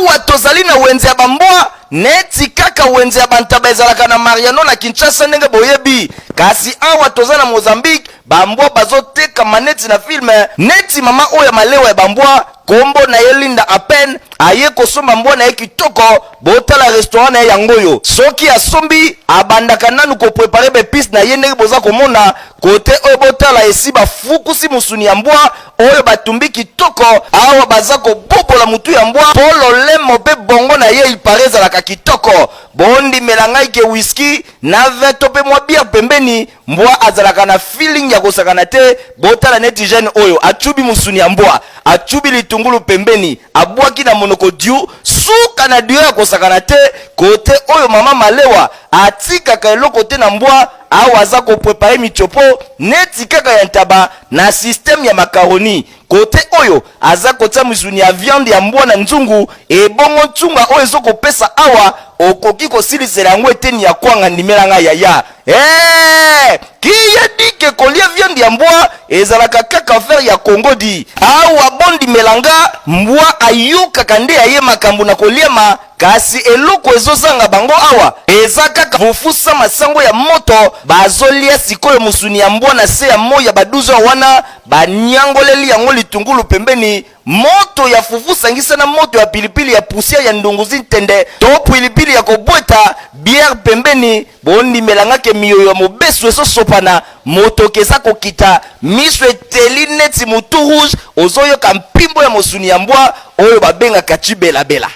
Awa tozali na wenze ya bambwa, neti kaka wenze ya bantaba ezalaka na Mariano na Kinshasa ndenge boyebi. Kasi awa toza na Mozambique, bambwa bazotekama neti na film, neti mama oyo ya malewa ya bambwa, kombo na ye Linda Apen, aye kosomba mbwa na ye kitoko. Botala restaurant na ye yango oyo. Soki asombi, abandaka nanu ko preparer ba epices na ye ndenge boza komona. Kote oyo botala esi bafukusi mosuni ya mbwa oyo batumbi kitoko. Awa baza kobobola mutu ya mbwa po lolemo pe bongo na ye il parait ezalaka kitoko. Bondimela ngai ke whisky na vin to pe mwa bière pembeni, mbwa azalaka na feeling ya kosakana te. Botala neti jeune oyo acubi musuni ya mbwa, acubi litungulu pembeni, abwaki na monoko diu, suka na duo ya kosakana te. Kote oyo mama Malewa atikaka eloko te na mbwa. Awa aza ko preparer mitiopo neti kaka ya ntaba na système ya macaroni. Cote oyo aza kotia misuni ya viande ya mbwa na nzungu, ebongo ntsunga oyo ezo kopesa awa okoki kosilisela yango eteni ya kwanga, ndimela nga yaya. Eeh! Qui a dit que kolia viande ya mbwa ezalaka kaka affaire ya Congo di? Awa bondimela nga, mbwa ayokaka nde ya ye makambo na koliama. Kasi eloko ezo zanga bango awa eza kaka fufu sans masango ya moto bazo lia sikoyo musuni ya mbwa na se ya moyi ya ba 12 heures wana ba niangoleli yango litungulu pembeni moto ya fufu sangisa na moto ya pilipili ya poussière ya ndunguzi ntende to pilipili ya kobweta bière pembeni bondimela nga ke miyoyo ya mobesu ezo sopana motoki eza kokita miso eteli neti mutu rouge ozoyoka mpimbo ya mosuni ya mbwa oyo babengaka tshibelabela.